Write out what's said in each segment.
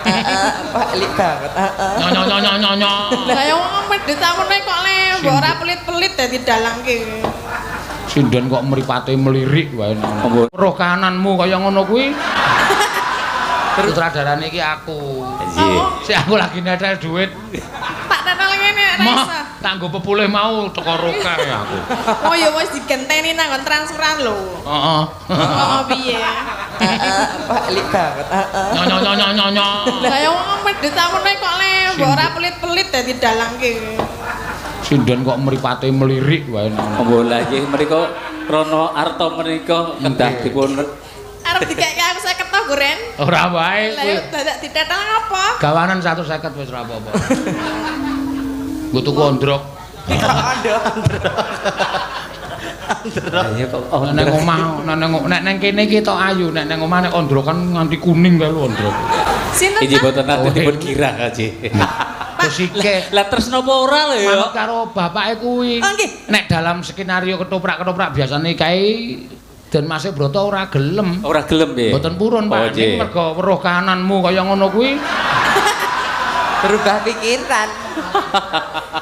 Heeh, Pak lik banget. Heeh. Nyo nyo nyo nyo nyo. Lah ya wong medhit sakmene kok le mbok ora pelit-pelit dadi dalang ki. Sinden kok mripate melirik wae ngono. Roh kananmu kaya ngono kuwi. Sutradarane iki aku. Nggih. Sik aku lagi netel duit. Tak tetel ngene ora iso. Tak nggo pepulih mau teko roke aku. Oh ya wis digenteni nang nggon transferan lho. Heeh. Heeh piye? Heeh, Pak lik banget. Heeh. Nyo nyo nyo nyo nyo. Lah ya wong medhit sakmene kok le mbok ora pelit-pelit dadi dalang ki. Sinden kok mripate melirik wae ngono. Lha nggih menika krana arta menika kedah dipun arep dikeke aku 50 to, Goren. Ora wae Lah kuwi. ya dadak ditetel apa? Gawanan 150 wis ora apa-apa. Nggo tuku ondrok. Kok ondrok. Lah kok Nek omah, nek nang kene iki tok ayu, nek nang omah nek ondrokan nganti kuning kae lho ondrok. Sinten? Iki mboten nate dipun kira Haji. Terus iki Lah terus napa ora lho ya? Manut karo bapake kuwi. Oh, nggih. Nek dalam skenario ketoprak-ketoprak biasane kae Den Mas Broto ora gelem. Ora gelem piye? Mboten purun, Pak. Oh, Ning mergo weruh kananmu kaya ngono kuwi. Berubah pikiran.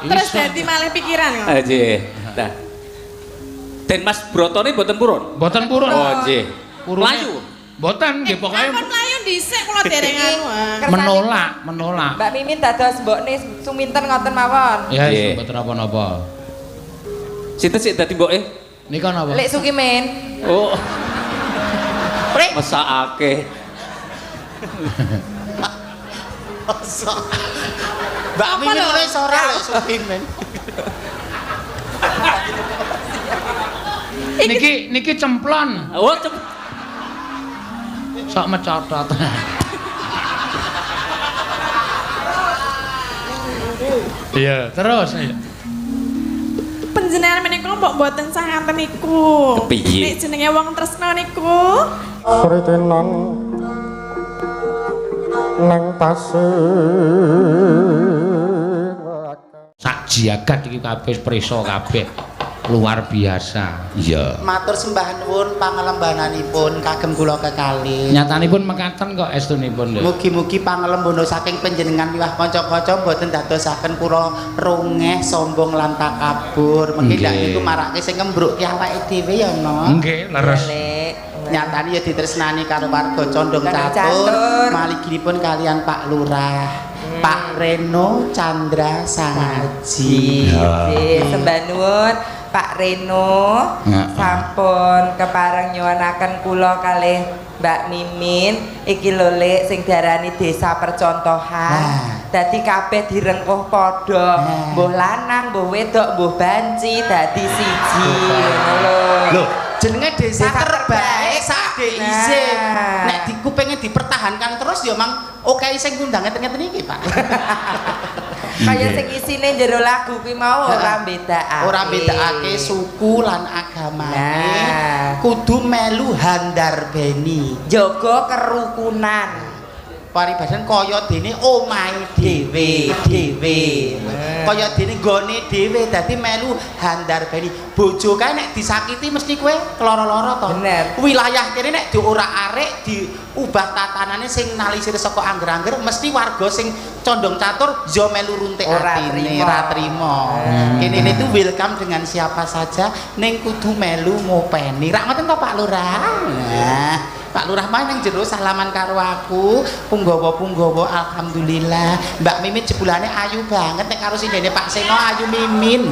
Terus dadi malih pikiran kok. Nggih. Lah Den Mas Brotone mboten purun? Mboten purun. Oh, nggih. Mlayu. Mboten nggih pokoke Ampun mlayu dhisik kula dereng anu. Menolak, menolak. Mbak Mimin dados mbokne Suminten ngoten mawon. Ya wis mboten napa-napa. Sinten sik dadi mboke? Nika napa? Lek Sukimin. Oh. Mesakake. Mbak Mimin wis ora lek Sukimin. Niki niki cemplon. Oh, sok mecotot. Iya, terus. Panjenengan menika mbok mboten sah ngaten niku. Kepiye? Nek jenenge wong tresna niku Sritenan nang pasir sak jagat iki kabeh preso kabeh. Luar biasa. Iya. Matur sembah nuwun pangalembananipun kagem kula kekalih. Nyatanipun mekaten kok estunipun lho. Mugi-mugi pangalembono saking panjenengan miwah kanca-kanca mboten dadosaken kula rongeh, sombong lan takabur. Mengki ndak niku marake sing ngembrukke awake dhewe ya, no. Nggih, leres. Nyatane ya ditresnani karo warga Condong Catur, maliginipun kalian Pak Lurah. Pak Reno Chandra Sangaji. Nggih, sembah nuwun Pak Reno sampun kepareng nyuwunaken kula kalih Mbak Mimin iki lho Lek sing diarani desa percontohan. Dadi kabeh direngkuh padha, mbuh lanang, mbuh wedok, mbuh banci dadi siji ngono lho. Lho, jenenge desa terbaik sak DIC. Nek diku pengen dipertahankan terus ya mang oke sing ngundang ngeten-ngeten iki, Pak. Kaya sing isine jero lagu kuwi mau ora bedakake. Ora bedakake suku lan agamane. Kudu melu handarbeni. Jaga kerukunan. Paribasan kaya dene omahe dhewe dhewe. Kaya dene nggone dhewe dadi melu handarbeni. Bojo kae nek disakiti mesti kowe keloro-loro to. Bener. Wilayah kene nek diorak-arik diubah tatanane sing nalisir saka angger-angger mesti warga sing Condong Catur yo melu runtik atine, ora trima. Kene itu welcome dengan siapa saja ning kudu melu ngopeni. Rak ngoten to Pak Lurah? Nah, Pak Lurah main nang jero salaman karo aku, punggawa-punggawa alhamdulillah. Mbak Mimin jebulane ayu banget nek karo sindene Pak Seno ayu Mimin.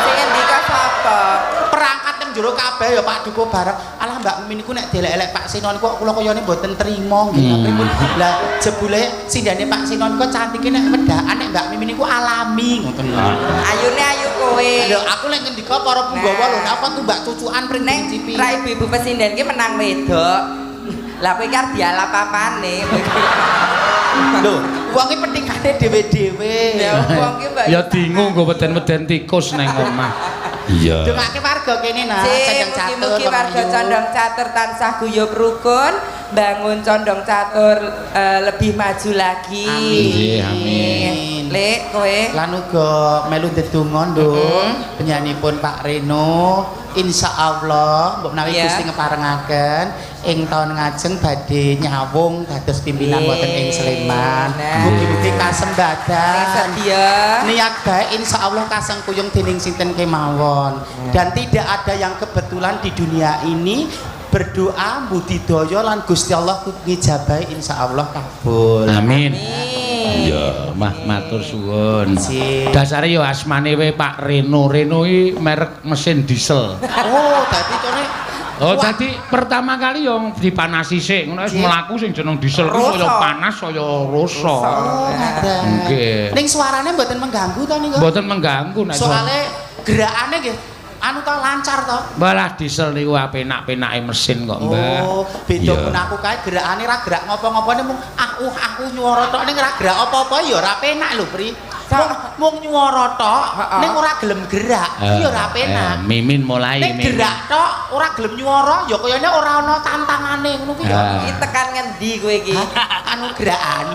Sing ngendika sapa? Perangkat nang jero kabeh ya Pak Duko bareng. Alah Mbak Mimin niku nek delek-elek Pak Seno niku kula kayane mboten trima nggih. Pripun? Lah jebule sindene Pak Seno niku cantike nek wedaan nek Mbak Mimin niku alami ngoten lho. Ayune ayu kowe. Lho aku lek ngendika para punggawa lho nek apa tumbak cucukan pring cipi. Nek ibu-ibu pesinden ki menang wedok. Lah kowe iki arep dialap apane? Lho, wong iki petingane dhewe-dhewe. Ya wong ki mbak ya dingu nggo weden-weden tikus nang omah. Iya. Dongake warga kene nah, Condong Catur. Mugi warga Condong Catur tansah guyub rukun, bangun Condong Catur lebih maju lagi. Amin. Amin. Lek kowe lan uga melu ndedonga, Nduk. Penyanipun Pak Reno, insyaallah mbok menawi Gusti ngeparengaken ing taun ngajeng badhe nyawung dados pimpinan wonten ing Sleman. Mugi-mugi kasembadan. Niat baik insyaallah kasengkuyung dening sinten kemawon. Dan tidak ada yang kebetulan di dunia ini. Berdoa budidaya lan Gusti Allah ngijabahi insyaallah kabul. Amin. Iya, mah matur suwun. Dasare ya asmane we Pak Reno. Reno iki merek mesin diesel. Oh, dadi cone. Oh, dadi pertama kali yo dipanasi sik ngono wis mlaku sing jeneng diesel ku saya panas saya rusak. Oh, ngaten. Nggih. Ning suarane mboten mengganggu to niku? Mboten mengganggu nek soale gerakane nggih anu to lancar to. Malah diesel niku penak-penake mesin kok, Mbak. Oh, beda pun aku kae gerakane ra gerak ngopo-ngopone mung ah nyuwara tok ning ra gerak apa-apa ya ora penak lho, Pri. Mung nyuwara tok ning ora gelem gerak, ya ora penak. Mimin mulai ning gerak tok ora gelem nyuwara ya kayane ora ana tantangane ngono kuwi ya. Iki tekan ngendi kowe iki? Anu gerakan.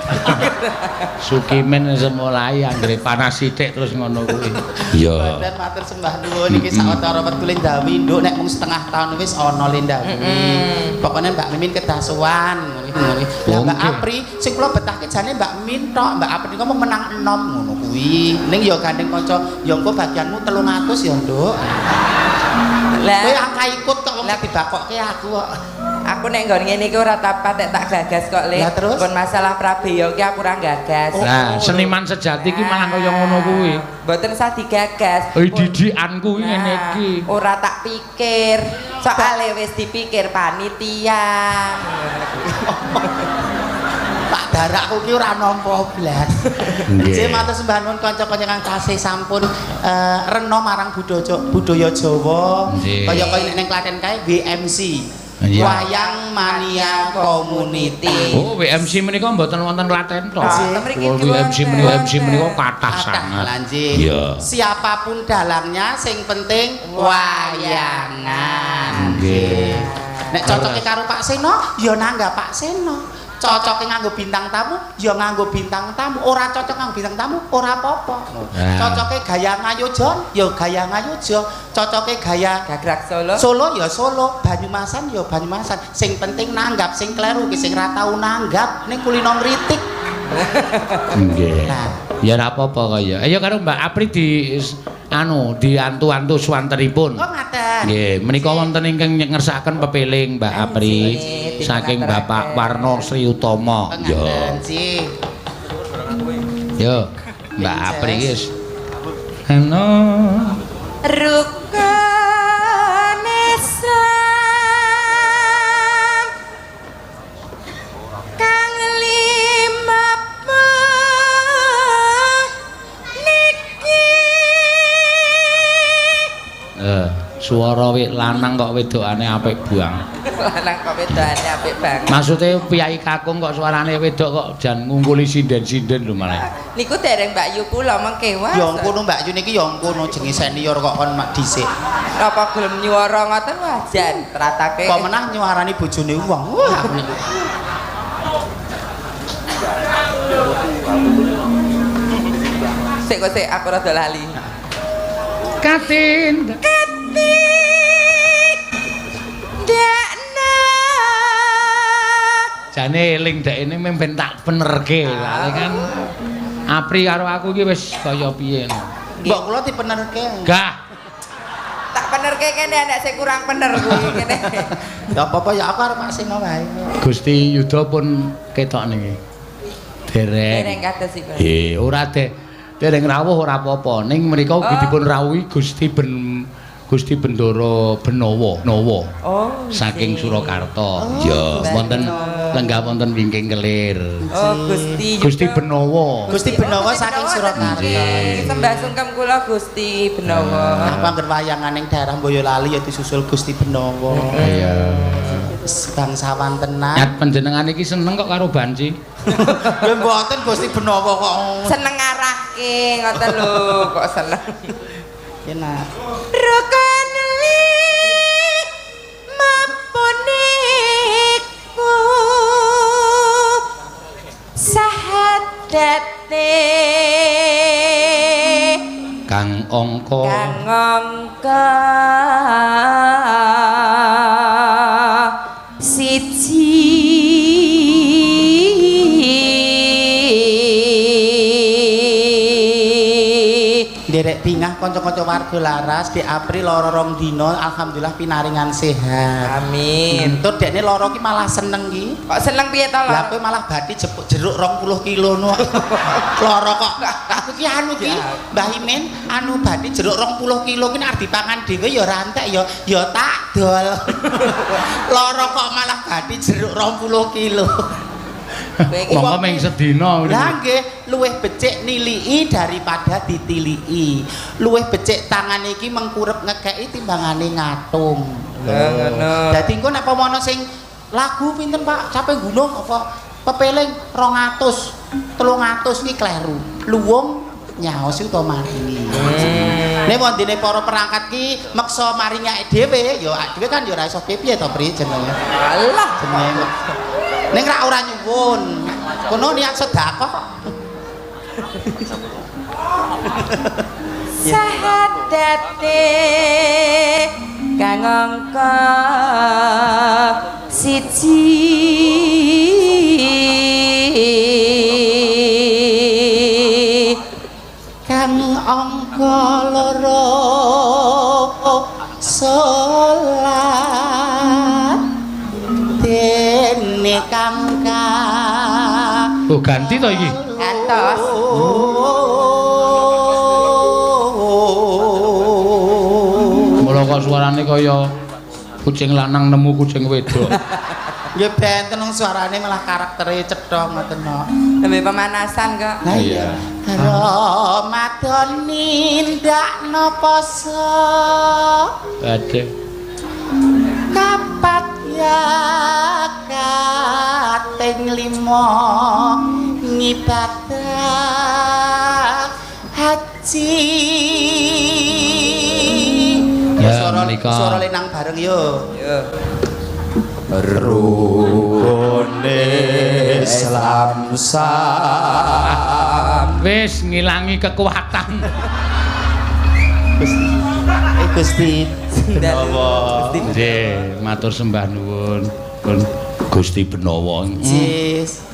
Sukimen wis mulai anggere panas sithik terus ngono kuwi. Iya. Badan matur sembah nuwun iki sawetara wektu Lindawi nduk nek mung setengah tahun wis ana Lindawi. Pokoknya Mbak Mimin kedah sowan ngono. Lah Mbak Apri sing kula betahke jane Mbak Mimin tok, Mbak Apri niku mung menang enom ngono kuwi. Ning ya gandeng kanca, ya engko bagianmu 300 ya, Nduk. Lah kowe angka ikut kok wong dibakokke aku kok. Aku nek nggon ngene iki ora tapat nek tak gagas kok, Le. Pun masalah prabeya ki aku ora gagas. Lah, seniman sejati ki malah kaya ngono kuwi. Mboten sah digagas. Oh, didikanku kuwi ngene iki. Ora tak pikir. Soale wis dipikir panitia. Pak darakku ki ora nampa blas. Nggih, matur sembah nuwun kanca-kanca kang tasih sampun rena marang budaya Jawa. Kaya-kaya nek ning Klaten kae WMC. Wayang Mania Community. Oh, WMC menika mboten wonten Klaten tok. WMC menika WMC menika kathah sangat. Iya. Siapapun dalangnya sing penting wayangan. Nggih. Nek cocoke karo Pak Seno, ya nanggap Pak Seno. Cocoke nganggo bintang tamu, ya nganggo bintang tamu. Ora cocok nganggo bintang tamu, ora apa-apa. Cocoke gaya Ngayoja, ya gaya Ngayoja. Cocoke gaya Gagrak Solo, Solo ya Solo, Banyumasan ya Banyumasan. Sing penting nanggap, sing kleru ki sing ra tau nanggap ning kulino ngritik. Nggih. Ya ora apa-apa kaya. Ayo karo Mbak Apri di anu diantu-antu swantenipun. Oh ngaten. Nggih, menika wonten ingkang ngersakaken pepeling Mbak Apri saking Bapak Warno Sri Utomo. Yo. Yo, Mbak Apri wis. Halo. Rukun Islam kang lima niki. Suara lanang kok wedokane apik buang. Lanang kok wedokane apik banget. Maksude piyai kakung kok suarane wedok kok jan ngungkuli sinden-sinden lho malah. Niku dereng Mbak Yu kula mengke wae. Ya ngono Mbak Yu niki ya ngono jenenge senior kok kon mak dhisik. Napa gelem nyuwara ngoten wajan tratake. Kok menah nyuwarani bojone wong. Wah aku niku. Sik kok sik aku rada lali. Katin. Dakna. Jane eling dekne ben tak benerke. Lha kan Apri karo aku iki wis kaya piye. Mbok kula dipenerke. Gah. Tak penerke kene nek sing kurang pener kuwi kene. Ya apa-apa ya aku arep Pak Seno wae. Gusti Yuda pun ketok niki. Dereng. Dereng kados iku. Nggih, ora dereng rawuh ora apa-apa. Ning mriku ugi dipun rawuhi Gusti Gusti Bendoro Benowo, Nowo. Oh, saking Surakarta. Ya, wonten lenggah wonten wingking kelir. Oh, Gusti Gusti Benowo. Gusti Benowo saking Surakarta. Sembah sungkem kula Gusti Benowo. Apa angger wayangan ning daerah Boyolali ya disusul Gusti Benowo. Iya. Bangsawan tenan. Nyat panjenengan iki seneng kok karo banci. Ya mboten Gusti Benowo kok seneng ngarahke ngoten lho, kok seneng. Enak. Rukun lima puniku sahadate kang angka kang angka 1. nderek bingah kanca-kanca warga laras di April lara rong dina alhamdulillah pinaringan sehat. Amin. Tur dekne lara ki malah seneng ki. Kok seneng piye to, Lah kowe malah bati jeruk 20 kilo no. Lara kok. Aku ki anu ki Mbah Imin anu bati jeruk 20 kilo ki nek arep dipangan dhewe ya ora entek ya ya tak dol. Lara kok malah bati jeruk 20 kilo. Monggo ming sedina. Lah nggih, luwih becik niliki daripada ditiliki. Luwih becik tangane iki mengkurep ngekeki timbangane ngatung. Lho ngono. Dadi engko nek ana sing lagu pinten Pak, capek gunung apa pepeling 200, 300 iki kleru. Luwung nyaos utawa maringi. Nek wondene para perangkat ki meksa maringake dhewe, ya dhewe kan ya ora iso piye to Pri jenenge. Alah jenenge. Ning rak ora nyuwun. Kono niat sedekah kok. Sahadate kang angka siji kang angka loro salat dene kang ka. Oh ganti to iki. Gantos. Mula kok suarane kaya kucing lanang nemu kucing wedok. Nggih benten wong suarane malah karaktere cetha ngoten kok. Nembe pemanasan kok. Lah iya. Ramadan nindakno poso. Aduh. Kapat ya kating lima ngibadah haji. Ya, suara lenang bareng yo. Yo. Rukune Islam sam wis ngilangi kekuatan. Gusti Gusti Benowo. Nggih, matur sembah nuwun. Gusti Benowo. Sis.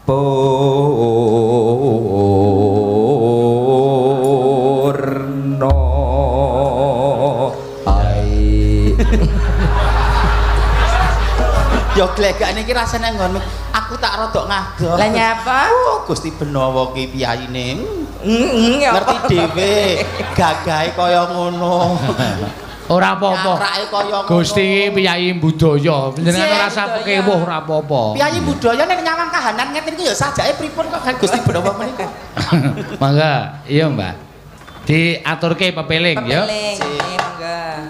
Purna ai. Ya glegane iki rasane nggon aku tak rodok ngadoh. Lah nyapa? Oh, Gusti Benowo ki piyayine. Ngerti dhewe, gagahe kaya ngono. Ora apa-apa. Gusti iki piyayi budaya. Panjenengan ora usah pekewuh ora apa-apa. Piyayi budaya nek nyawang kahanan ngeten iki ya sajake pripun kok Gusti Benowo menika. Mangga, iya Mbak. Diaturke pepeling ya. Pepeling, mangga.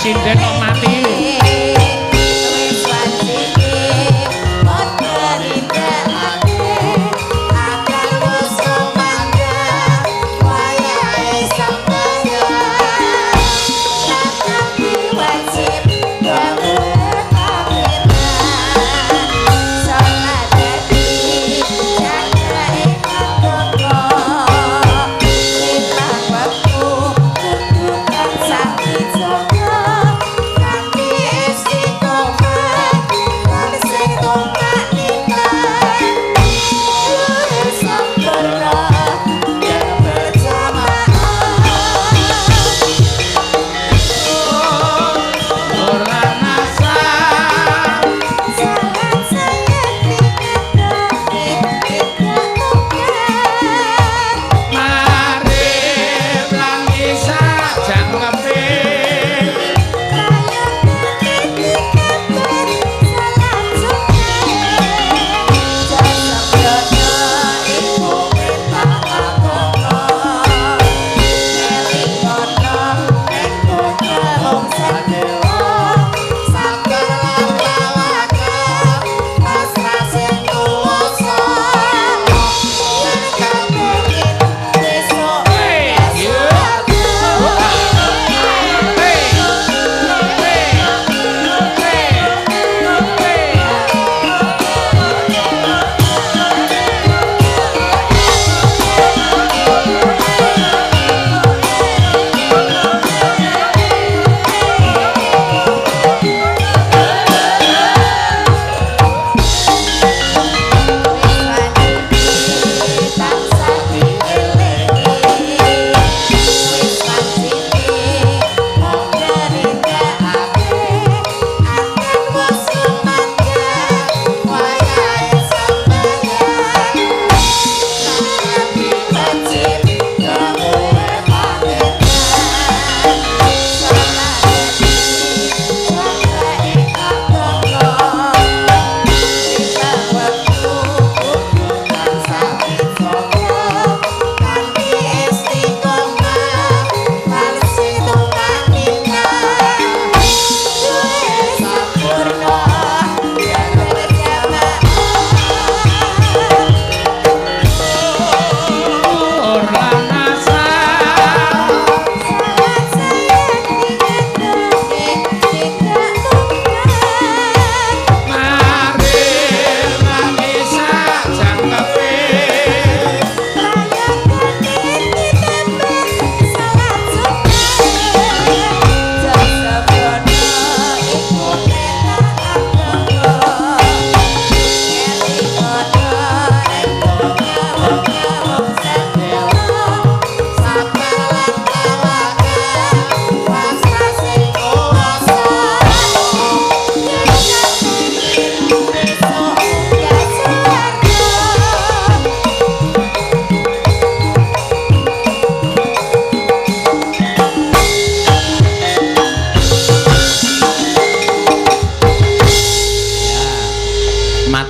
Sinden kok mati.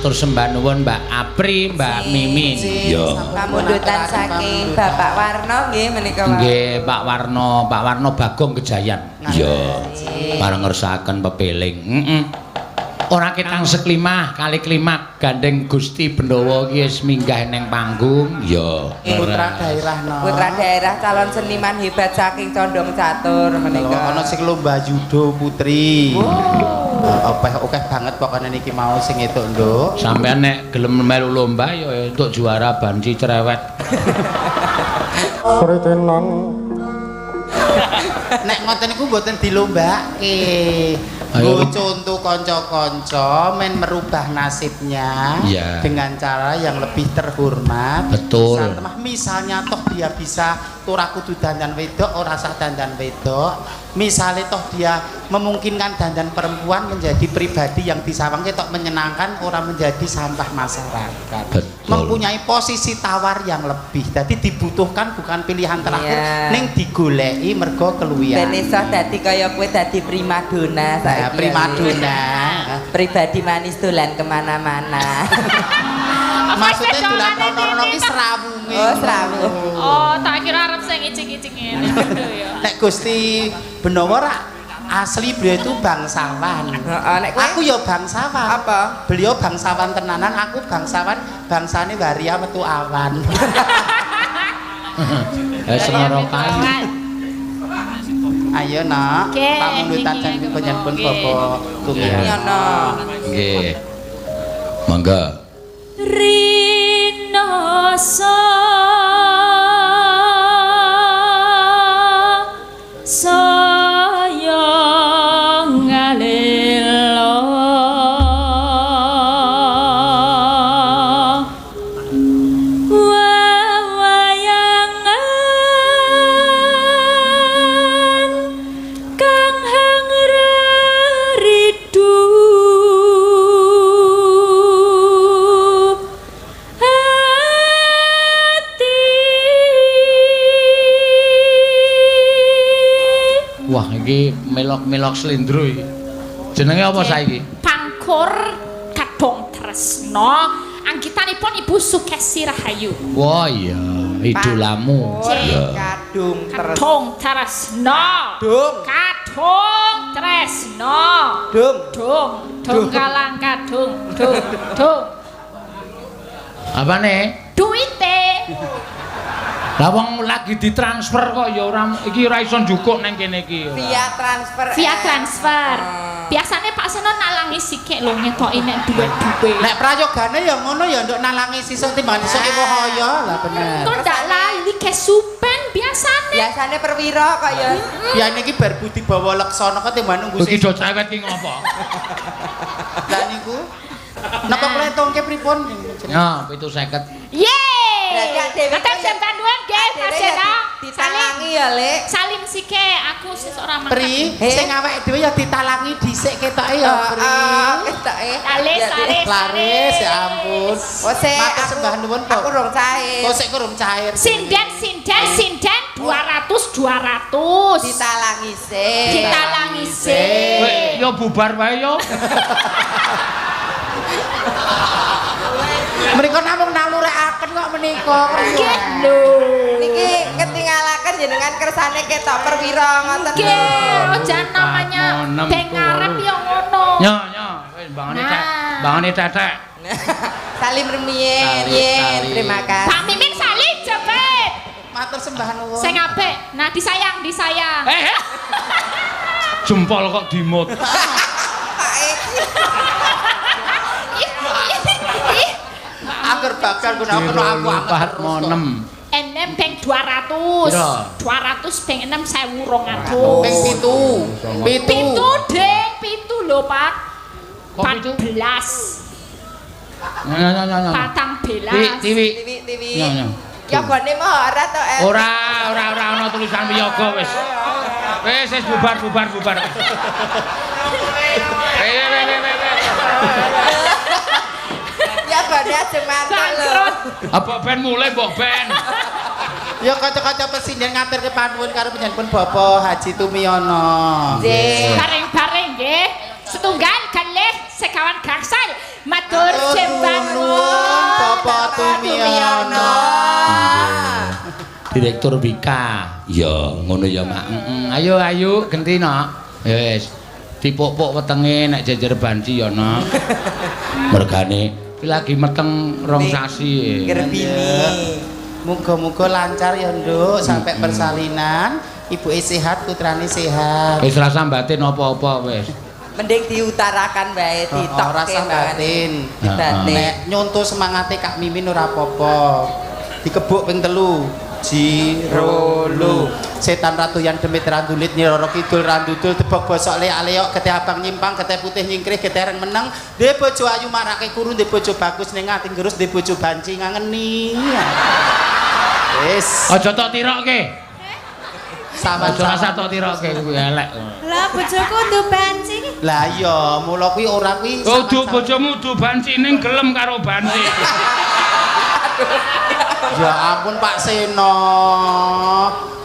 Matur sembah nuwun Mbak Apri, Mbak Mimin. Iya. Pamundutan saking Bapak Warno nggih menika. Nggih, Pak Warno, Pak Warno Bagong Gejayan. Iya. Bareng ngersakaken pepeling. Heeh. Ora ketang seklimah kali klimak gandeng Gusti Bendawa iki wis minggah ning panggung. Iya. Putra daerah no. Putra daerah calon seniman hebat saking Condong Catur menika. Ana sing lomba judo putri. Akeh banget pokoknya niki mau sing entuk, Nduk. Sampeyan nek gelem melu lomba ya entuk juara banci cerewet. Sritenan. Nek ngoten niku mboten dilombake. Nggo contoh kanca-kanca men merubah nasibnya dengan cara yang lebih terhormat. Betul. Misalnya toh dia bisa ora kudu dandan wedok, ora sah dandan wedok. Misalnya toh dia memungkinkan dandan perempuan menjadi pribadi yang disawang ketok menyenangkan, ora menjadi sampah masyarakat. Betul. Mempunyai posisi tawar yang lebih. Jadi dibutuhkan bukan pilihan terakhir, ning digoleki mergo keluwihan. Ben iso dadi kaya kowe dadi primadona saiki. Primadona. Pribadi manis dolan kemana-mana. Maksudnya dolan rono-rono ki srawunge. Oh, srawung. Oh, tak kira arep sing icing-icing ngene ngono ya. Nek Gusti Benowo rak asli beliau itu bangsawan. Heeh, nek kowe aku ya bangsawan. Apa? Beliau bangsawan tenanan, aku bangsawan, bangsane waria metu awan. Semara kayu. Ayo nak, pamundutan saking panjenengan Bapak Tumiyono. Nggih. Monggo. Rinoso saya ngalelo wawayangan kang hangraridu hati. Wah, iki melok-melok slendro iki. Jenenge apa saiki? Pangkur Kadong Tresno, anggitanipun Ibu Sukesi Rahayu. Wah iya, idolamu. Iya. Kadung Tresno. Kadong Tresno. Dung. Kadung Tresno. Dung. Dung. Dung kalang kadung. Dung. Dung. Apane? Duite. Lah wong lagi ditransfer kok ya ora iki ora iso njukuk nang kene iki. Via transfer. Via transfer. Biasane Pak Seno nalangi sikik lho ngetoki nek duit-duit. Nek prayogane ya ngono ya nduk nalangi sisuk timbang sisuk ewuh kaya lah bener. Kok ndak lali kesupen biasane. Biasane perwira kok ya. Biyen iki bar budi bawa leksana kok timbang nunggu sisuk. Iki do cerewet ki ngopo? Lah niku napa kletongke pripun? Ya, 750. Yeay! Matur sembah nuwun nggih Mas Seno. Ditalangi ya, Lek. Salim sike, aku sesuk ora mangkat. Pri, sing awake dhewe ya ditalangi dhisik ketoke ya, Pri. Ketoke. Laris, laris. Laris, ya ampun. Oh, sik, matur sembah nuwun, Pak. Aku rong cair. Oh, sik kurang cair. Sinden, sinden, sinden 200 200. Ditalangi sik. Ditalangi sik. Ya bubar wae yo. Mereka namung nalurekaken kok menika. Nggih lho. Niki ketinggalaken jenengan kersane ketok perwira ngoten. Nggih, aja namanya beng ngarep ya ngono. Nyo nyo, wis bangane tek, bangane tetek. Salim rumiyin, yen, terima kasih. Pak Mimin salim cepet. Matur sembah nuwun. Sing apik. Nah, disayang, disayang. Eh. Jempol kok dimut. Pak Angger bakal guna aku anget terus. 6. Enem ping 200. 200 ping 6 1200. Ping 7. 7 ding, 7 lho, Pak. Kok 14. Nyo. 14. Tiwi. Tiwi. Yogane mah ora to, El. Ora ana tulisan wiyoga wis. Wis wis bubar. Ya gone aja mantuk lho. Apa ben mulai mbok ben. Ya kanca-kanca pesinden ngaturke panuwun karo panjenengan Bapak Haji Tumiyono. Nggih. Bareng-bareng nggih. Setunggal kalih sekawan gangsal. Matur sembah nuwun Bapak Tumiono. Direktur Wika. Ya, ngono ya, Mak. Heeh. Ayo ayo genti, Nok. Wis. Dipuk-puk wetenge nek jejer banci ya, Nok. Mergane iki lagi meteng rong sasi. Gerbini. Muga-muga lancar ya, Nduk, sampai persalinan. Ibuke sehat, putrane sehat. Wis rasa batin apa-apa wis. Mending diutarakan wae, ditokke rasa batin. Dibatin. Nek nyonto semangate Kak Mimin ora apa-apa. Dikebuk ping 3. Jirolo. Setan ratu yang demit randulit Nyi Roro Kidul randudul debok bosok leak-leok getih abang nyimpang getih putih nyingkrih getih reng meneng dhe bojo ayu marake kuru dhe bojo bagus ning ati gerus dhe bojo banci ngangeni. Wis. Aja tok tirokke. Sawan aja rasa tok tirokke kuwi elek. Lah bojoku ndu banci. Lah iya, mula kuwi ora kuwi. Kudu bojomu ndu banci ning gelem karo banci. Ya ampun Pak Seno.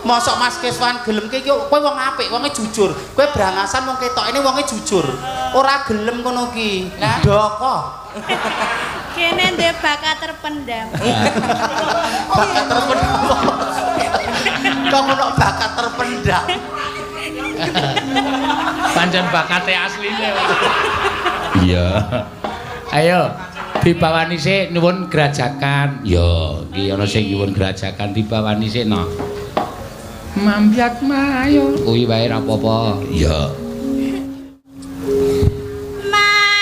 Mosok Mas Keswan gelem ki kowe wong apik, wonge jujur. Kowe brangasan wong ketokene wonge jujur. Ora gelem ngono ki. Ndoko. Kene ndek bakat terpendam. Bakat terpendam. Kok ono bakat terpendam. Pancen bakate asline. Iya. Ayo dibawani sik nyuwun grajakan. Ya, iki ana sing nyuwun grajakan dibawani sik no. Mambyat mayo. Kuwi wae ra apa-apa. Iya. Mambyat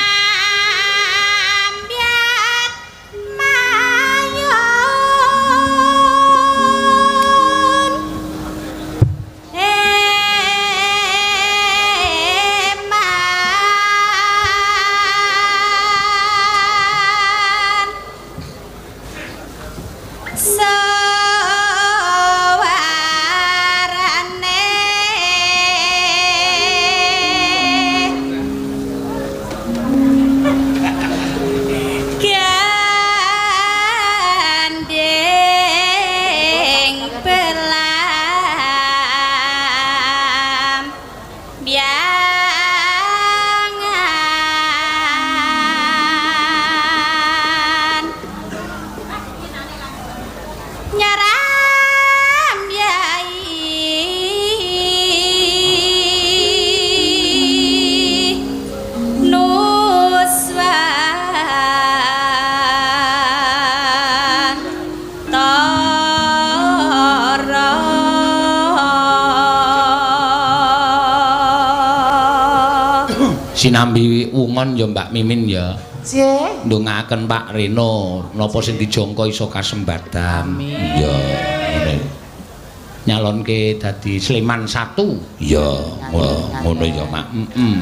mayo. Eman. Sawarane gandeng belam biangan nyaram yai nuswan tara. Sinambi wungon ya Mbak Mimin ya. Nggih. Ndongaaken Pak Reno napa sing dijangka iso kasembadan. Iya, ngene. Nyalonke dadi Sleman 1. Iya, ngono ya, Mak. Heeh.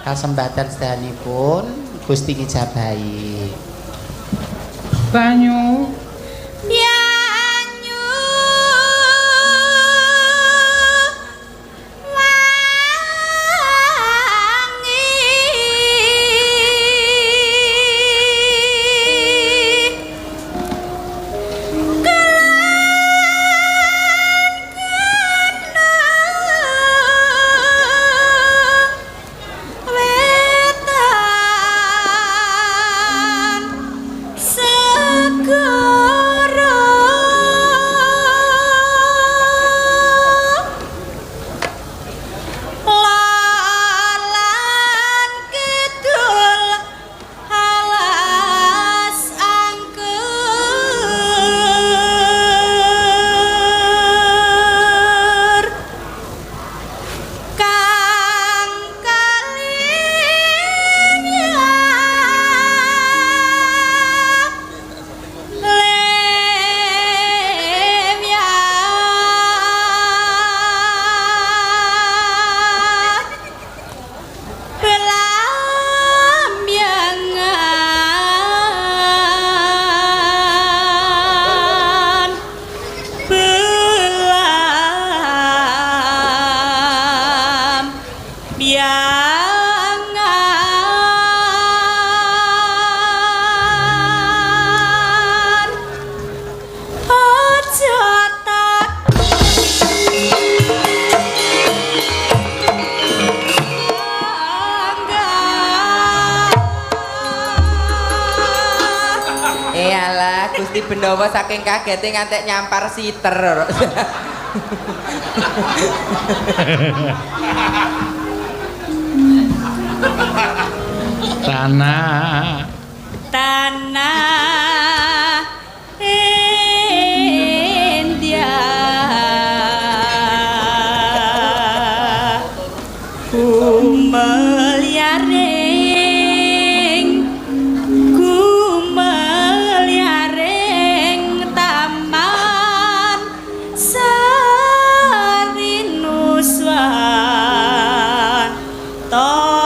Kasembadan sedayanipun Gusti ngijabahi. Banyu Yanyu wangi kelan kenang wetan sego. Benowo saking kagete ngantek nyampar siter. Tanah Tanah India Gumelyaring taman Sarinuswan Tara.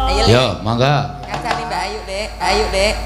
Ayo, Lek. Yo, mangga. Kancane Mbak Ayu, Dek. Ayu, Dek.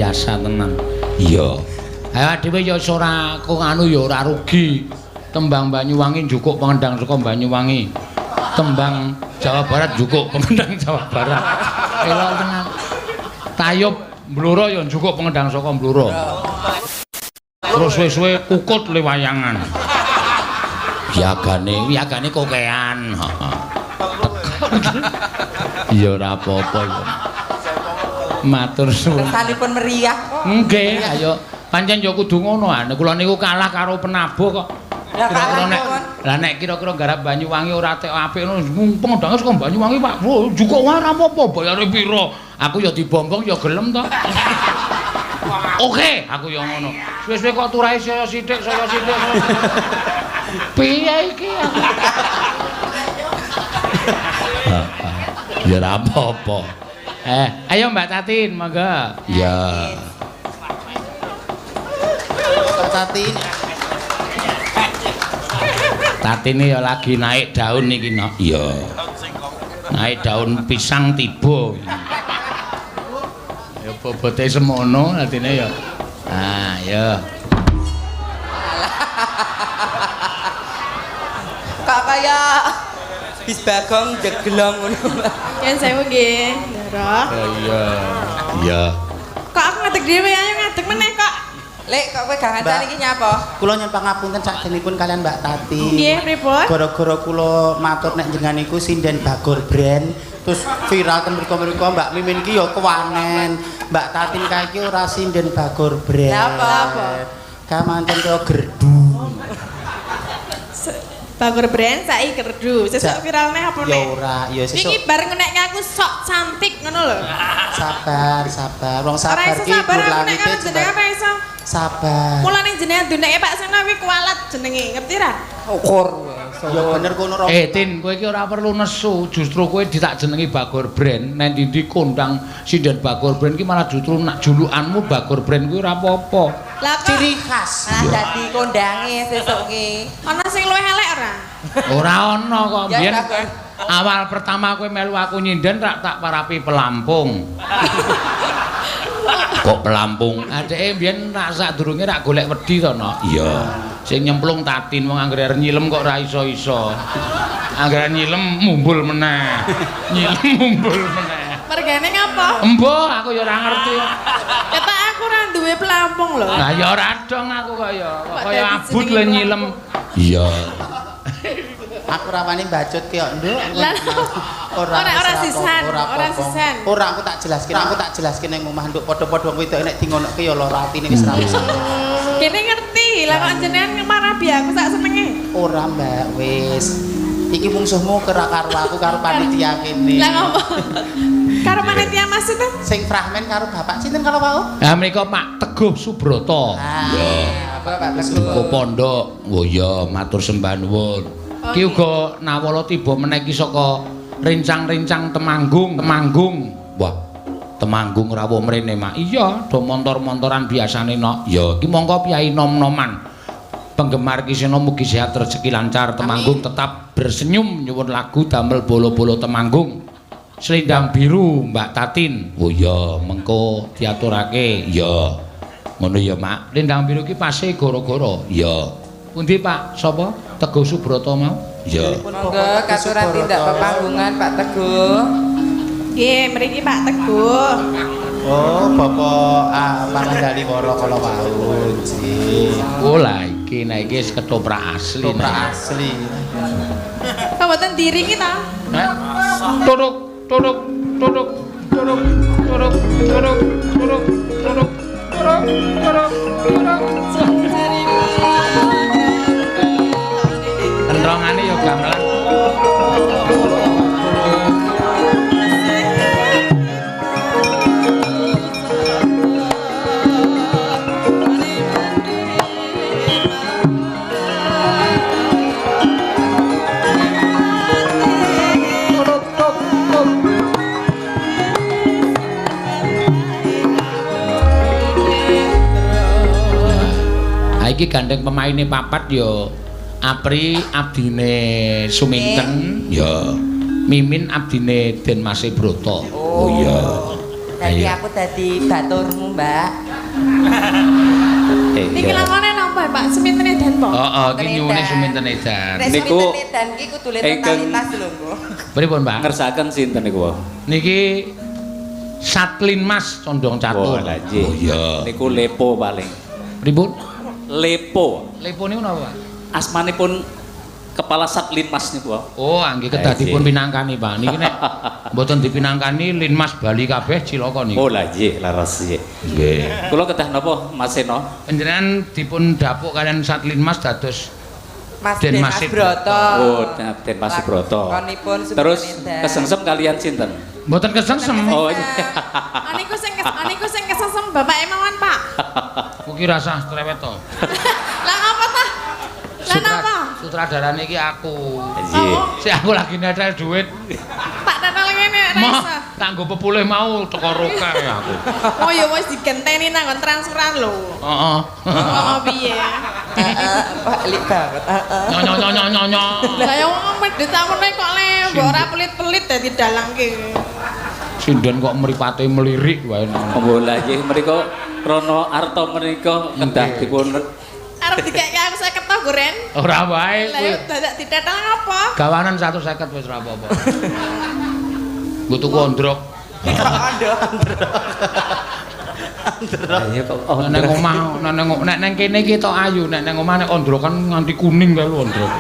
biasa tenan. Iya. Ayo dhewe ya iso ora kok anu ya ora rugi. Tembang Banyuwangi njukuk pengendang saka Banyuwangi. Tembang Jawa Barat njukuk pengendang Jawa Barat. Elok tenan. Tayub Blora ya njukuk pengendang saka Blora. Terus suwe-suwe kukut le wayangan. Wiyagane kokean. Heeh. Ya ora apa-apa ya. Matur suwun. Kesanipun meriah kok. Nggih, ayo pancen ya kudu ngono. Nek kula niku kalah karo penabuh kok. Kira-kira nek lah nek kira-kira garap Banyuwangi ora tek apik ngono, pengendange saka Banyuwangi Pak. Jukuk wae ora apa-apa, bayare pira. Aku ya dibombong ya gelem to. Oke, aku ya ngono. Suwe-suwe kok turahe saya sithik, saya sithik. Piye iki aku? Ya ora apa-apa. Ayo Mbak Tatin, monggo. Iya. Mbak Tatin. Tatine ya lagi naik daun iki, Nok. Iya. Naik daun pisang tiba. Ya bobote semono atine ya. Ah, ya. Kok kaya bis Bagong jeglong ngono. Yen sewu nggih, Ndara. Iya. Iya. Kok aku ngadeg dhewe, ayo ngadeg meneh kok. Lek kok kowe gak ngancani iki nyapa? Kula nyuwun pangapunten sakjenipun kalian Mbak Tati. Nggih, pripun? Gara-gara kula matur nek jenengan niku sinden Bagor Brand, terus viral ten mriku-mriku Mbak Mimin ki ya kewanen. Mbak Tatin kae iki ora sinden Bagor Brand. Lha apa? Kamanten kaya gerdu. Bagor Brand saiki gerdu. Sesuk viralne apa nek? Ya ora, ya sesuk. Iki bareng nek aku sok cantik ngono lho. Sabar, sabar. Wong sabar ki nek karo jenengan ora iso. Sabar. Mulane jenengan duneke Pak Seno kuwi kualat jenenge, ngerti ra? Ukur. Ya bener kono ora. Tin, kowe iki ora perlu nesu, justru kowe ditak jenengi Bagor Brand. Nek ndi kondang sinden Bagor Brand ki malah justru nak julukanmu Bagor Brand kuwi ora apa-apa. Lah kok ciri khas. Malah dadi kondange sesuk ki. Ana sing luwih elek ora? Ora ana kok. Biyen awal pertama kowe melu aku nyinden rak tak parapi pelampung. Kok pelampung? Adeke biyen rak sadurunge rak golek wedi to, Nok. Iya. Sing nyemplung Tatin wong anggere arep nyilem kok ora iso-iso. Anggere nyilem mumbul meneh. Nyilem mumbul meneh. Mergane ngapa? Embuh, aku ya ora ngerti. Ketak aku ora duwe pelampung lho. Lah ya ora dong aku kok ya. Kaya abut le nyilem. Iya. Aku rawani bacut ki kok, Nduk. Ora sisan, ora sisan. Ora aku tak jelaske, aku tak jelaske ning omah Nduk, padha-padha wong wedok nek dingonokke ya lara atine wis ra wis. Kene ngerti, lah kok jenengan marabi aku sak senenge. Ora, Mbak, wis. Iki mungsuhmu kera karo aku karo panitia kene. Lah ngopo? Karo panitia maksudnya? Sing fragmen karo bapak sinten kalau wau? Lah menika Pak Teguh Subroto. Iya. Bapak Teguh. Kok pondok. Oh iya, matur sembah nuwun. Ki uga nawala tiba meneh iki saka rencang-rencang Temanggung, Temanggung. Wah, Temanggung rawuh mrene, Mak. Iya, do montor-montoran biasane, Nok. Ya, iki mongko piyai nom-noman. Penggemar Ki Seno mugi sehat rezeki lancar, Temanggung tetap bersenyum nyuwun lagu damel bolo-bolo Temanggung. Selendang biru Mbak Tatin. Oh iya, mengko diaturake. Iya. Ngono ya, Mak. Selendang biru ki pase gara-gara. Iya. Pundi, Pak? Sapa? Teguh Subroto mau? Iya. Monggo katuran tindak pepanggungan Pak Teguh. Nggih, mriki Pak Teguh. Oh, Bapak Pangandaliworo kala wau. Nggih. Oh lah iki nek iki wis ketoprak asli. Ketoprak asli. Kok mboten diringi ta? Heh. Turuk turuk turuk turuk turuk turuk turuk turuk turuk turuk turuk. Kentrongane ya gamelan. Iki gandeng pemaine papat ya Apri abdine Suminten ya, Mimin abdine Den Mase Broto. Oh iya. Dadi aku dadi baturmu, Mbak. Niki lakone napa, Pak? Seminten edan, Pak? Heeh, iki nyuwune seminten edan. Niku seminten edan iki kudune totalitas lho, Mbok. Pripun, Pak? Ngersakaken sinten niku? Niki Satlinmas Condong Catur. Oh, iya. Niku lepo paling. Pripun? Lepo. Lepo niku napa, Pak? Asmanipun Kepala Satlinmas niku. Oh, nggih kedah dipun pinangkani, Pak. Niki nek mboten dipinangkani Linmas Bali kabeh cilaka niku. Oh, lah nggih, leres nggih. Nggih. Kula kedah napa Mas Seno? Panjenengan dipun dapuk kalian Satlinmas dados Mas Den Mas Broto. Oh, Den Mas Broto. Terus kesengsem kalian sinten? Mboten kesengsem. Oh, iya. Niku sing niku sing kesengsem bapake mawon, Pak. Kuwi rasah cerewet to. Lah apa ta? Lah napa? Sutradarane iki aku. Nggih. Sik aku lagi netel duit. Tak tetel ngene ora iso. Tak nggo pepulih mau teko roke aku. Oh ya wis digenteni nang nggon transferan lho. Heeh. Heeh piye? Heeh, Pak lik banget. Heeh. Nyo nyo nyo nyo nyo. Lah ya wong medhit sakmene kok le mbok ora pelit-pelit dadi dalang ki. Sinden kok mripate melirik wae. Oh lha nggih mriku Rono Arta menika kedah dipun arep dikeke aku 50 to, Goren. Ora wae. Lah yo dadak ditetel ngapa? Gawanan 150 wis ora apa-apa. Nggo tuku ondrok. Kok ondrok. Ondrok. Ya kok nang omah, nang nek kene iki tok ayu, nek nang omah nek ondrokan nganti kuning kae lho ondrok.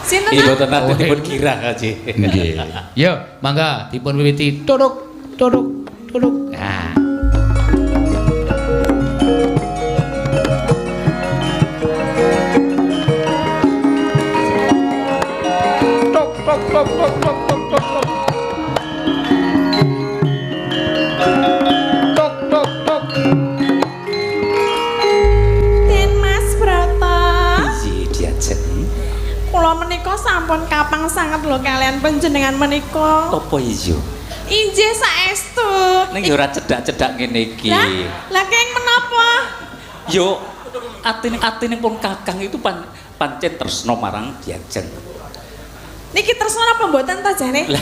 Sinten? Iki mboten nate dipun kira Haji. Nggih. Yo, mangga dipun wiwiti. Turuk, turuk, turuk. Nah. Tok tok tok tok tok tok. Tok tok tok. Den Mas Broto. Piye diajeng? Kula menika sampun kapang sanget lho kalian panjenengan menika. Apa iya? Injih saestu. Ning yo ora cedhak-cedhak ngene iki. Lah keng menapa? Yo atine pun kakang itu pancen tresna marang diajeng. Niki tresna napa mboten ta jane? Lah,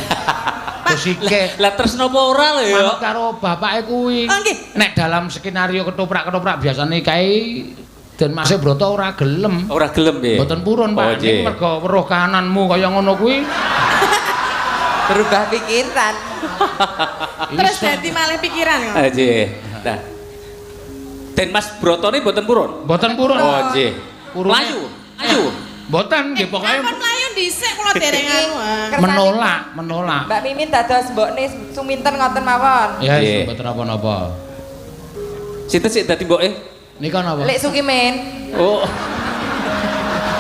lah tresna apa ora lho ya? Manut karo bapake kuwi. Oh, nggih. Nek dalam skenario ketoprak-ketoprak biasane kae Den Mas Broto ora gelem. Ora gelem piye? Mboten purun, Pak. Oh, Niku mergo weruh kahananmu kaya ngono kuwi. Berubah pikiran. Terus dadi malih pikiran kok. Nggih. Lah. Den Mas Brotone mboten purun? Mboten purun. Oh, nggih. Mlayu, ayo. Mboten nggih pokoke ampun mlayu dhisik kula dereng anu. Menolak, menolak. Mbak Mimin dados mbokne Suminten ngoten mawon. Ya wis mboten napa-napa. Sinten sik dadi mboke? Nika napa? Lek Sukimin. Oh.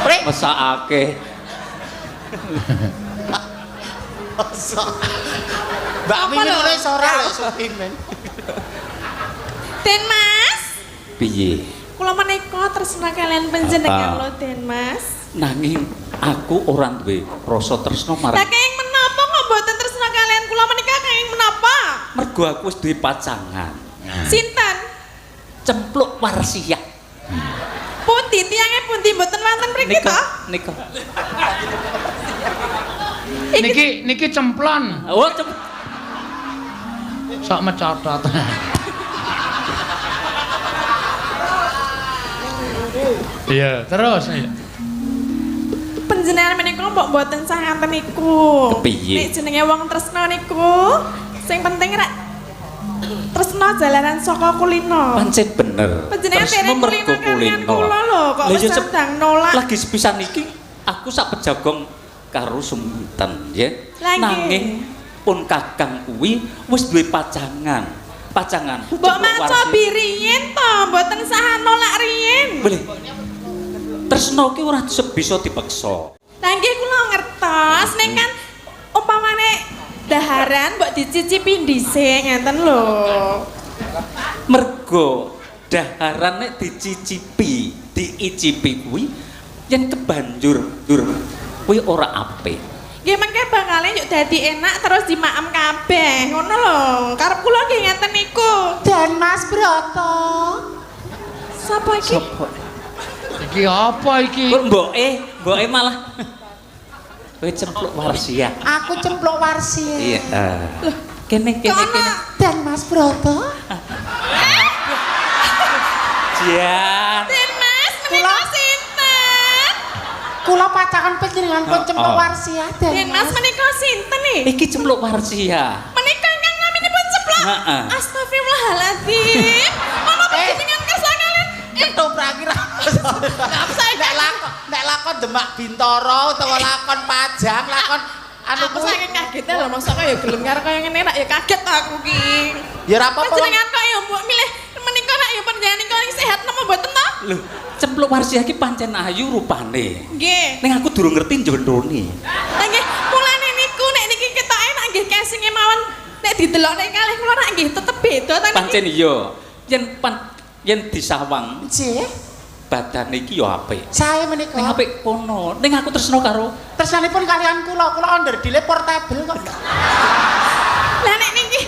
Mesakake. Mbak Mimin ora iso ora lek Sukimin. Den Mas. Piye? Kula menika tresna kalian panjenengan lho Den Mas. Nanging aku ora duwe rasa tresna marang. Lah kenging menapa kok mboten tresna kalian kula menika kenging menapa? Mergo aku wis duwe pacangan. Sinten? Cempluk Warsiah. Pundi tiange pundi mboten wonten mriki to? Nika. Niki niki cemplon. Oh, sok mecotot. Iya, terus. Panjenengan menika mbok mboten sah ngaten niku. Kepiye? Nek jenenge wong tresna niku sing penting rek tresna jalaran saka kulino. Pancen bener. Panjenengan dereng kulino kalian kula lho kok wis sedang nolak. Lagi sepisan iki aku sak pejagong karo Suminten ya. Nanging pun kakang kuwi wis duwe pacangan. Pacangan. Mbok maca biriyen to, mboten sah nolak riyin. Boleh. Tresna ki ora bisa dipeksa. Lah nggih kula ngertos ning kan umpamane daharan mbok dicicipi dhisik ngenten lho. Mergo daharan nek dicicipi, diicipi kuwi yen kebanjur dur kuwi ora apik. Nggih mengke bakale yuk dadi enak terus dimaem kabeh ngono lho. Karep kula nggih ngeten niku. Den Mas Broto. Sapa iki? Sapa? Iki apa iki? Kok mboke malah kowe cempluk Warsiah. Aku cempluk Warsiah. Iya. Kene kene kene. Dan Mas Broto. Jan. Den Mas menika sinten? Kula pacangan panjenengan pun Cempluk Warsia Den. Den Mas menika sinten nih? Iki Cempluk Warsia. Menika ingkang naminipun Ceplok. Heeh. Astagfirullahaladzim. Ana panjenengan kersa kalian ketoprak kira. Nek lakon Demak Bintoro utawa lakon Pajang, lakon anu aku saking kaget lho mosok kaya gelem karo kaya ngene rak ya kaget aku ki. Ya ora apa-apa. Panjenengan kok ya mbok milih menika rak ya panjenengan niku sehat napa mboten to? Lho, Cempluk Warsia iki pancen ayu rupane. Nggih. Ning aku durung ngerti njondone. Lah nggih, mulane niku nek niki ketoke nek nggih casinge mawon nek didelok nek kalih kula rak nggih tetep beda ta niki. Pancen iya. Yen disawang nggih badane iki ya apik. Sae menika. Ning apik kono. Ning aku tresno karo tresnanipun kalian kula, kula onderdile portable kok. Lah nek niki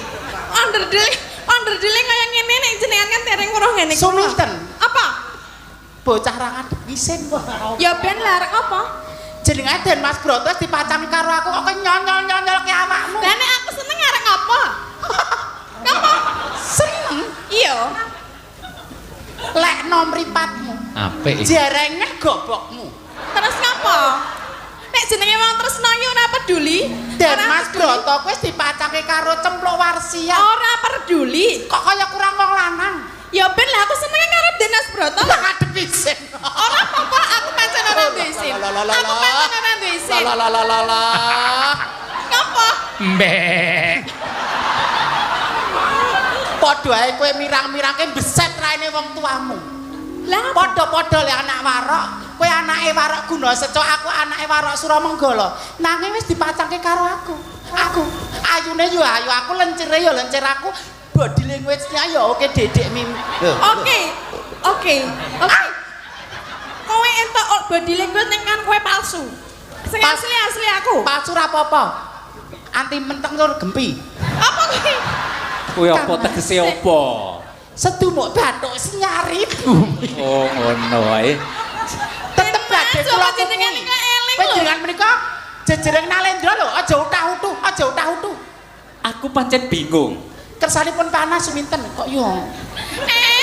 onderdile kaya ngene nek jenengan kan dereng weruh ngene iki. Suminten. Apa? Bocah ra ngadeg isin kok. Ya ben lah arek apa? Jenenge Den Mas Broto dipacangi karo aku kok nyonyol-nyonyolke awakmu. Lah nek aku seneng arek apa? Ngapa? Seneng? Iya. Lekno mripatmu. Apik. Jerenge gobokmu. Terus ngapa? Nek jenenge wong tresno iki ora peduli. Den Mas Broto kuwi dipacake karo Cempluk Warsia. Ora peduli. Kok kaya kurang wong lanang. Ya ben lah aku senenge karo Den Mas Broto. Lah ngadep isin. Ora apa-apa, aku pancen ora duwe isin. Aku pancen ora duwe isin. Lah. Ngapa? Mbek. Padha ae kowe mirang-mirangke beset raine wong tuamu. Lah padha-padha le anak warok, kowe anake warok Gunaseca, aku anake warok Suramenggala. Nanging wis dipacangke karo aku. Aku ayune yo ayu, aku lencire yo lencir aku, body language-nya yo oke dedek mim. Oke. Oke. Oke. Kowe entuk body language ning kan kowe palsu. Sing asli-asli aku. Palsu ra apa-apa. Anti menteng tur gempi. Apa kuwi? Kuwi apa tegese apa? Sedumuk bathuk senyari bumi. Oh ngono wae. Tetep badhe kula jenengan niku eling lho. Panjenengan menika jejereng Nalendra lho, aja utah-utuh, aja utah-utuh. Aku pancen bingung. Kersanipun panas suminten kok yo.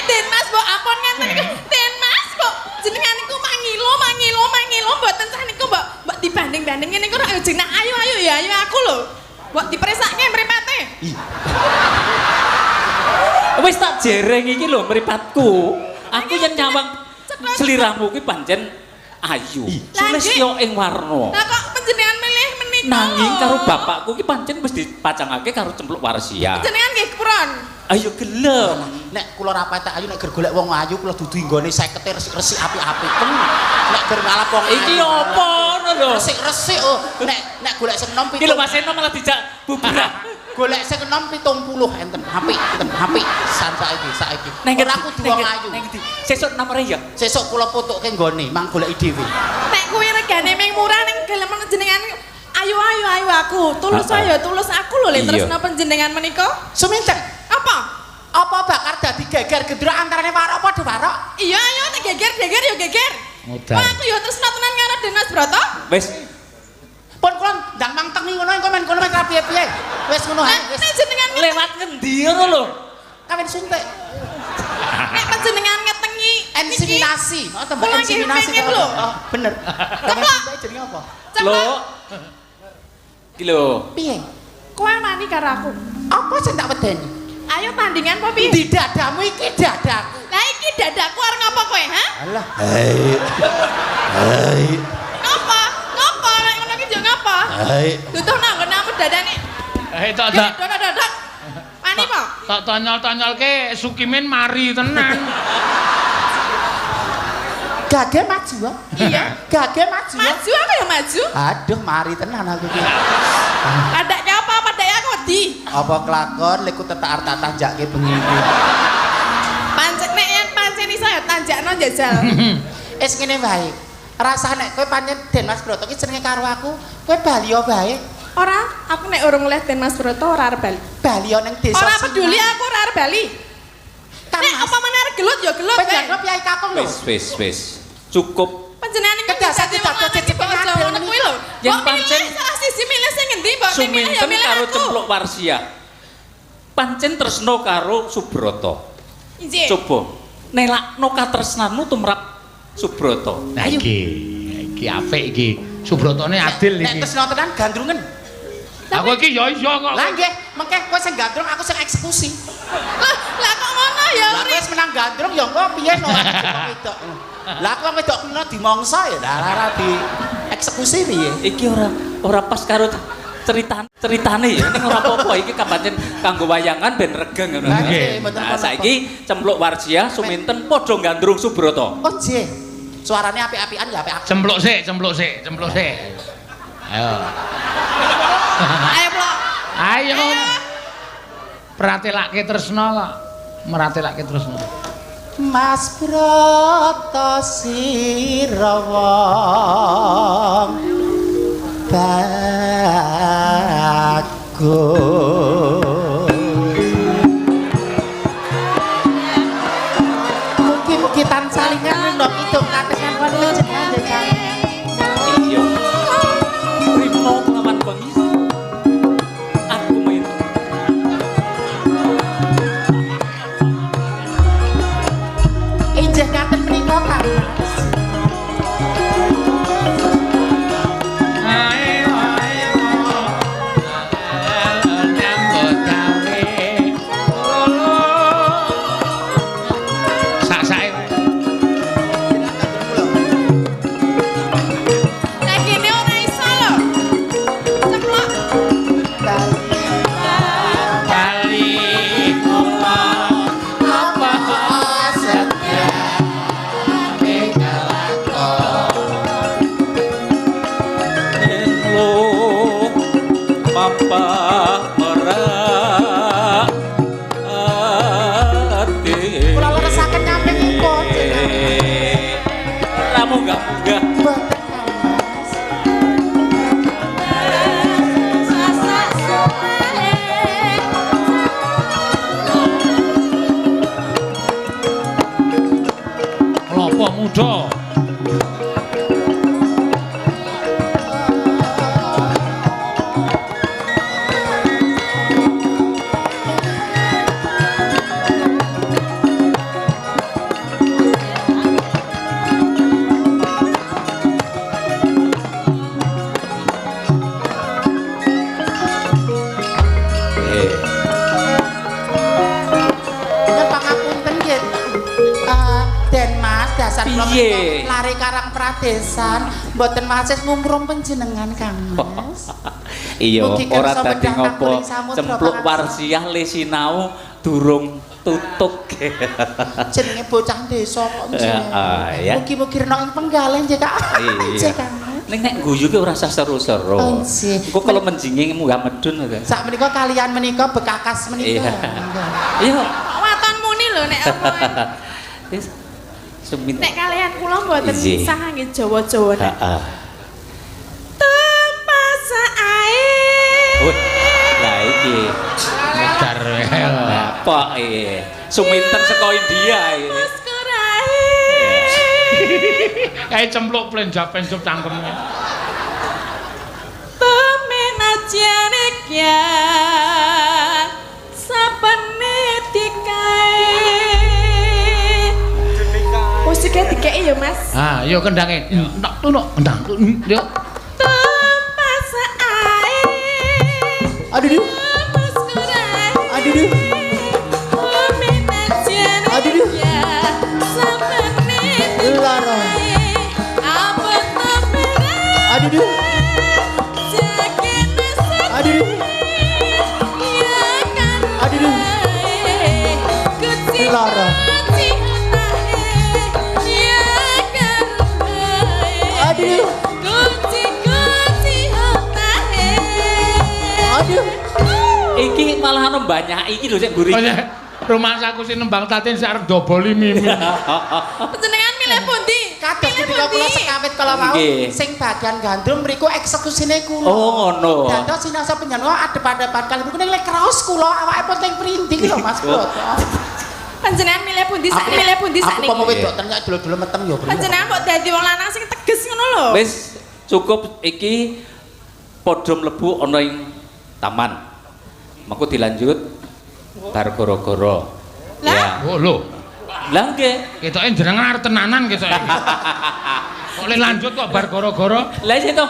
Den Mas mbok ampun ngenten niku. Den Mas mbok jenengan niku mangilo mangilo mangilo mboten sah niku mbok mbok dibanding-bandingin niku rak yo jeneng ayu-ayu ya ayu aku lho. Mbok dipresake mripate. Wis tak jereng iki lho mripatku. Aku yen nyawang sliramu kuwi pancen ayu. Sulistya ing warna. Lah kok panjenengan milih menika? Nanging karo bapakku ki pancen wis dipacangake karo Cempluk Warsia. Panjenengan nggih kepron. Ayo gelem. Nek kula ra patek ayu nek ger golek wong ayu kula dudu nggone 50 resik-resik apik-apik. Nek ger ngalap wong ayu. Iki apa ngono lho? Resik-resik oh. Nek nek golek sing enom 7. Iki lho Mas Eno malah dijak bubrah. Golek sing enom 70 enten apik, enten apik san saiki saiki. Ora kudu wong ayu. Sesuk nomore ya. Sesuk kula putukke nggone, mang goleki dhewe. Nek kuwi regane ming murah ning gelem jenengan ayu ayu ayu aku. Tulus ayo tulus aku lho le tresna panjenengan menika. Suminten. Apa? Apa bakar dadi geger gendro antarane warok padha warok? Iya ayo nek geger-geger ya geger. Wah aku ya tresna tenan karo Den Mas Broto. Wis. Pun kula ndang mangtengi ngono engko men kono men ra piye-piye. Wis ngono ae wis. Nek jenengan lewat ngendi ngono lho? Kawin suntik. Nek panjenengan ngetengi inseminasi. Oh tambah inseminasi lho. Oh bener. Kawin suntik jenenge apa? Lho. Iki lho. Piye? Kowe wani karo aku. Apa sing tak wedeni? Ayo tandingan apa piye? Di dadamu iki dadaku. Lah iki dadaku arep ngapa kowe, ha? Alah. Hei. Hei. Ngapa? Ngapa nek ngono iki yo ngapa? Hei. Duduh nang nggonamu dadane. Eh tok tok. Dodok. Wani po? Tok tonyol-tonyolke Sukimin mari tenan. Gage maju kok. Iya. Gage maju. Maju aku ya maju. Aduh mari tenan aku iki. Padake apa? Padake aku wedi. Apa kelakon leku tetar tatah jake bengi iki. Pancen nek yen pancen iso ya tanjakno njajal. Wis ngene wae. Rasah nek kowe pancen Den Mas Broto iki jenenge karo aku, kowe bali wae. Ora, aku nek urung oleh Den Mas Broto ora arep bali. Bali ning desa. Ora peduli aku ora arep bali. Nek apa meneh arep gelut ya gelut. Panjenengan piyai kakung lho. Wis wis wis. Cukup. Panjenengan iki kedah dadi cecep ngono kuwi lho. Yen pancen salah siji milih sing ngendi mbok milih ya milih karo aku. Cempluk Warsia. Pancen tresna karo Subrata. Injih. Coba nelakno katresnanmu tumrap Subrata. Nah iki, iki apik iki. Subratane adil Nek iki. tresna tenan gandrungen. Aku iki ya iya kok. Lah nggih, mengke kowe sing gandrung aku sing eksekusi. Lah kok ngono ya, Lah kowe wis menang gandrung ya engko piye no wong wedok. Lah aku wong wedok kena dimongso ya lah ora di eksekusi piye. Iki ora pas karo ceritane ya ning ora apa-apa iki kapancen kanggo wayangan ben regeng ngono. Lah nggih, mboten Nah, apa-apa. saiki Cempluk Warjiah suminten padha gandrung Subrata. Oh nggih. Suarane apik-apikan ya apik aku. Cempluk sik, cempluk sik, cempluk sik. Ayo. Ayo, Plok. Ayo. Pratelake tresna kok. Meratelake tresna. Mas Brata sira wong bagus. Mugi-mugi tansah lingan nundha kidung katesan panjenengan Kang. Iya. Rimo kelawan bengi. Aku main. Injih ngaten menika Kang. Ayo ayo. Nyambut gawe. Sak-sake wae. Nek kene ora iso lho. Cemplok. Bali Apa setia Yen lo mapah merak ati. Kula leresaken nyampingipun. Ora munggah-munggah. Mboten Kang Mas. Masak suwe. Klopo muda. Yen pangapunten nggih. Den Mas dasar kula Piye? menika lare Karang Pradesan mboten wasis ngumrum panjenengan Kang Mas. Iya, Mugi ora kersa dadi medhah ngopo. kakuring samudra Cempluk pangaksa. Warsiah le sinau durung tutuk. Jenenge bocah desa kok nggih. Heeh, ya. Mugi-mugi rena ing penggalih nggih Kak. Iya. Nggih Kang Mas. Ning nek guyu ki ora usah seru-seru. Oh, nggih. Engko kalau menjinging munggah medun to. Sak menika kalian menika bekakas menika. Iya. Iya. Kok waton muni lho nek omongan. Wis suminten. Nek kalian kula mboten Injih. sah nggih Jawa-Jawa nek. Heeh. Tempasa ae. Wih, lah iki. Modar. Apa iki? Suminten saka India iki. Mas kurae. Kae cempluk plenjap-plenjup cangkeme. Temen ajane kyan sapene dikae. Musiknya dikei ya Mas. Ah, yo kendange. Nok tunuk kendang. Yo. Tempasa ae. Aduh duh. Mas kurae. Aduh duh. Temen ajane Aduh, duh. kyan sapene Lara. dikae. Apa temene Aduh duh. jagene Aduh duh. Aduh, duh. Lara. Aduh. Aduh. Iki malah ana banyak iki lho sing mburi. Oh, ya. Rumah aku sing nembang tatin sik arep doboli mimi. Panjenengan milih pundi? Kados Milih ketika kula pundi? sekawit kala wau Nggih. sing bagian gandrung mriku eksekusine kula. Oh, ngono. Dados sinasa panjenengan adep-adepan kali mriku ning lek kraos kula awake pun teng prinding lho Mas Broto. Panjenengan milih pundi sak milih pundi sak Aku pomo niki? wedok ternyata dulu-dulu meteng ya, Bro. Panjenengan kok dadi wong lanang sing teges ngono lho. Wis cukup iki padha mlebu ana ing taman. Mengko dilanjut Bar goro-goro. Lah? Oh lho. Lah nggih. Ketoke jenengan arep tenanan ketoke. Kok le lanjut kok bar goro-goro? Lah iya to.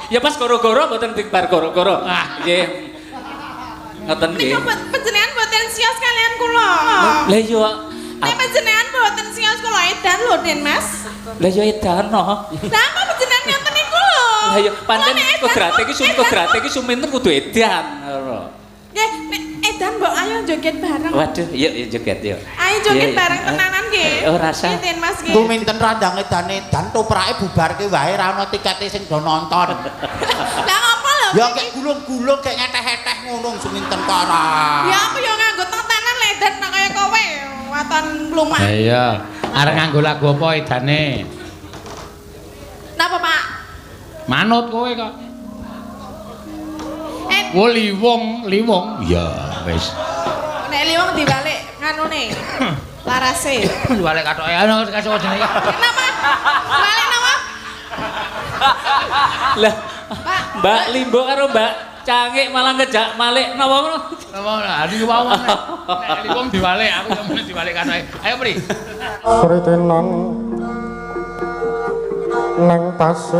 Ya pas goro-goro mboten bar goro-goro. Nggih. Ngoten nggih. Niku panjenengan mboten sios kalian kula. Lah iya. Nek panjenengan mboten sios kula edan lho, Den Mas. Lah iya edan no. Lah kok panjenengan ngoten niku lho. Lah iya pancen kodrate iki kodrate iki suminten kudu edan ngono. Nggih, nek edan mbok ayo joget bareng. Waduh, iya iya joget yo. Ayo joget bareng tenanan nggih. Ora usah. Nggih, Den Mas nggih. Tuminten randang edan-edan toprake bubarke wae ra ono tikete sing do nonton. Lah ngopo lho? Ya kek gulung-gulung kek ngeteh-eteh ngono suminten kok ora. Ya aku yo nganggo tatanan edan nek kaya kowe waton mlumah. Ha iya. Arep nganggo lagu apa edane? Napa, Pak? Manut kowe kok. Wo liwong, liwong. Iya, wis. Nek liwong dibalik nganune. Larase. Dibalik kathoke ana kasih jenenge. Kenapa? Balik napa? Lah, Mbak Limbo karo Mbak Cangik malah ngejak malik napa ngono? Napa ngono? Niku wau. Nek liwong dibalik, aku yo muni dibalik kathoke. Ayo, Pri. Sritenan nang tasik.